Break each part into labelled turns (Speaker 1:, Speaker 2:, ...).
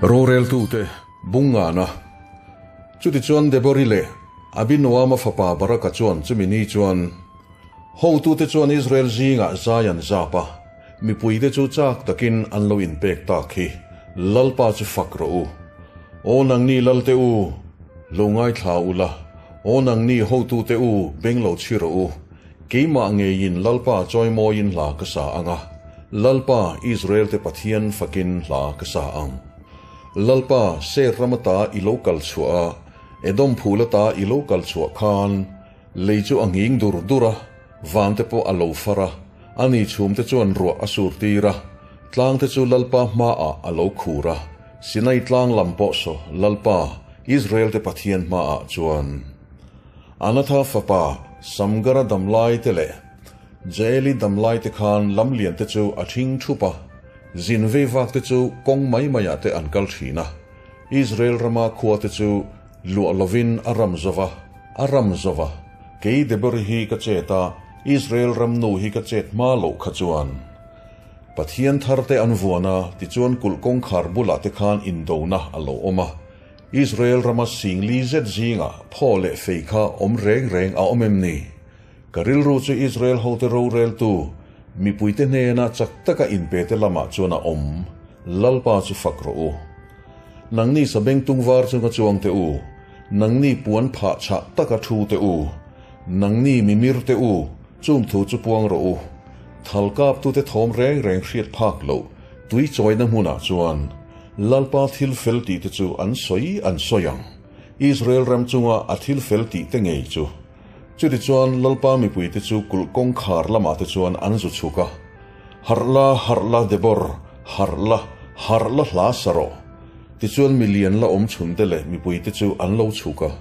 Speaker 1: Roreltute bung ngana. Chutichuan Debori leh Abinoama fapa Baraka chuan chumi ni chuan hotute chuan Israel zingah zai an zap a, mipuite chu chak takin an lo inpek tak hi. Lalpa chu fak rawh u. Aw nangni Lalte u, lo ngaithla ula, aw nangni hotute u, beng lo chhi rawh u. Keimah ngeiin Lalpa chawimawiin hla ka sa ang a, Lalpa, Israel-te Pathian fakin hla ka sa ang. Lalpa, Seir ram ata i lo kal chhuah a, Edom phul ata i lo kal chhuah khan, lei chu a nghing dur dur a, vante pawh a lo far a, ani chhumte chuan ruah a sur tir a, tlangte chu Lalpa hmaah a lo khur a, Sinai tlang lam pawh saw Lalpa, Israel-te Pathian hmaah chuan. Anatha fapa Samgara damlai te leh Jaeli damlai te khan lamlian te chu a thing thup a, zin vei vak te chu kawng mai maiah te an kal thin a. Israel rama khua te chu luah lovin a ram zo va, a ram zo va. Kei Debori hi ka chet a, Israel ram nu hi ka chet hma loh kha chuan. Pathian thar te an vuan a, tichuan kulh kawngkhar bulah te khan indona a lo awm a. Israel rama singli zet zingah phaw leh fei kha awm reng reng a awm em ni? Ka rilru chu Israel hote roreltu, mipuite hnena chak taka inpete lamah chuan a awm. Lalpa chu fak rawh u. Nangni sabeng tungvar chunga chuang teh u, nangni puan phah chhah taka thu teh u, nangni mimir teh u, chung thu chu puang rawh u. Thal kaptute thawm reng reng hriat phak loh tui chawina hmunah chuan Lalpa thil fel tih te chu an sawi an sawi ang, Israel ram chunga a thil fel tih te ngei chu. Chutichuan Lalpa mipui te chu kulh kawngkhar lamah te chuan an zu chhuk a, Harh la, harh la Debor, harh la, harh la hla sa rawh. Tichuan milian la awm chhun te leh mipui te chu an lo chhuk a.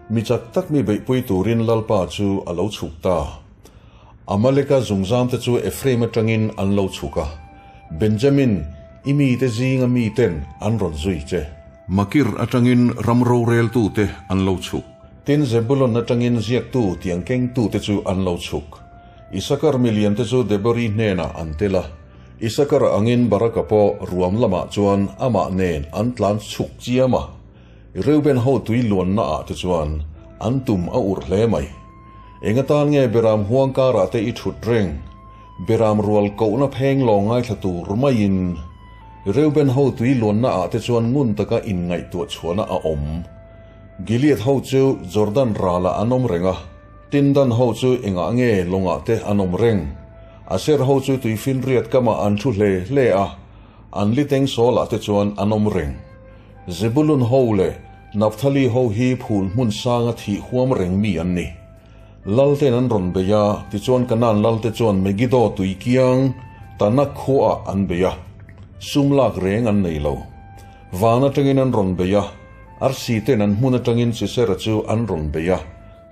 Speaker 1: Mi chak tak mi beihpui turin Lalpa chu a lo chhuk ta. Amaleka zungzam te chu Ephraim atangin an lo chhuk a, Benjamin, i mite zinga miten an rawn zui che. Makir atangin ram roreltute an lo chhuk. Tin, Zebulun atangin ziaktu tiang kengtute chu an lo chhuk. Isakar miliante chu Debori hnenah an tel a, Isakar angin Baraka pawh ruam lamah chuan amah nen an tlan chhuk chiam a. Reuben ho tui luanna ah te chuan an tum a urh hle mai. Eng atan nge Beram huang karah te i thut reng? Beram rual kohna pheng lawng ngaithla tur maiin Reuben ho tui luanna ah te chuan ngun taka inngaihtuah chhuahna a awm. Gilead ho chu Jordan ralah an awm reng a, Tindan ho chu engah nge lawngah te an awm reng? Aser ho chu tuifinriat kamah an thu hle hle a, an liteng sawlah te chuan an awm reng. Zebulun ho leh Naphtali ho hi phul hmun sanga thih huam reng mi an ni. Lalten an rawn bei a, tichuan Kanaan lalte chuan Megiddo tui kiang Tanak khuaah an bei a, sum lak reng an nei lo. Van atangin an rawn bei a, arsi ten an hmun atangin Sisera chu an rawn bei a,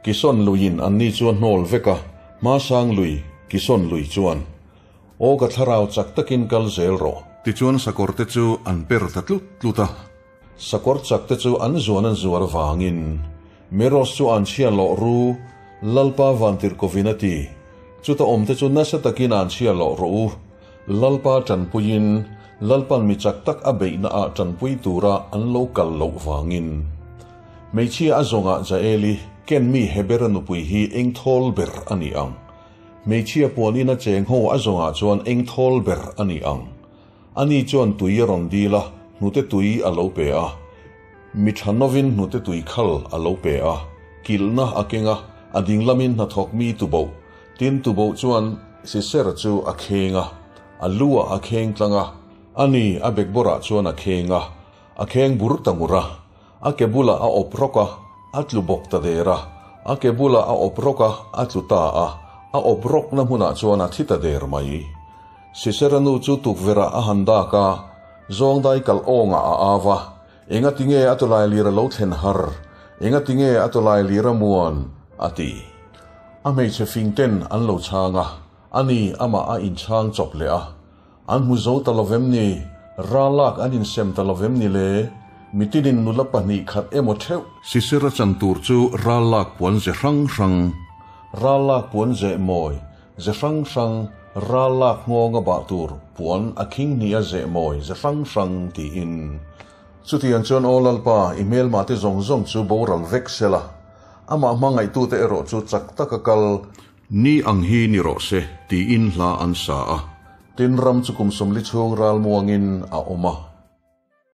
Speaker 1: Kison luiin anni chu a hnawl vek a, hmasang lui Kison lui chuan. Aw ka thlarau chak takin kal zel rawh. Tichuan sakawr te chu an per ta tlut tlut a. Sakawr chak te chu an zuan an zuar vangin Meros chu an chhia lawh ru, Lalpa vantirhkovin a ti. Chuta awm te chu nasa takin an chhia lawh rawh u. Lalpa tanpuiin Lalpan mi chak tak a beihna ah tanpui tura an lo kal loh vangin. Hmeichhia a zawngah Jaeli, Ken mi Hebera nupui hi eng thawl ber a ni ang. Hmeichhia puan ina cheng ho a zawngah chuan eng thawl ber a ni ang. Ani chuan tui a rawn dil a, hnute tui a lo pe a. Mi tha novin hnute tui khal a lo pe a, kilhna a keng a, a ding lamin hnathawk mi tuboh, tin tuboh chuan Sisera chu a kheng a, a lu ah a kheng tlang a, ani a bekbawrah chuan a kheng a, a kheng bur ta ngur a. A ke bulah a awp rawk a, a tlu bawk ta der a. A ke bulah a awp rawk a, a tlu ta a. A awp rawkna hmunah chuan a thi ta der mai. Sisera nu chu tukverhah a han dak a, zawngdai kalh awngah a au a, Engati nge a tawlai lir a lo thlen har? Engati nge a tawlai lir a muan? a ti. A hmeichhe fing ten an lo chhang a, ani amah a inchhang chawp leh a. An hmu zo ta lovem ni? Ralak an insem ta lovem ni le? Mitinin nula pahnih khat emaw theuh. Sisera chan tur chu ralak puan ze hrang hrang. Ralak puan zeh mawi, ze hrang hrang, ralak nghawnga bah tur puan a khing hnih a zeh mawi ze hrang hrang tiin. Chutiang chuan Aw Lalpa, i hmelmate zawng zawng chu boral vek sela, amah hmangaihtute erawh chu chak taka kal ni ang hi ni rawh se, tiin hla an sa a. Tin, ram chu kum 40 chhung ralmuangin a awm a.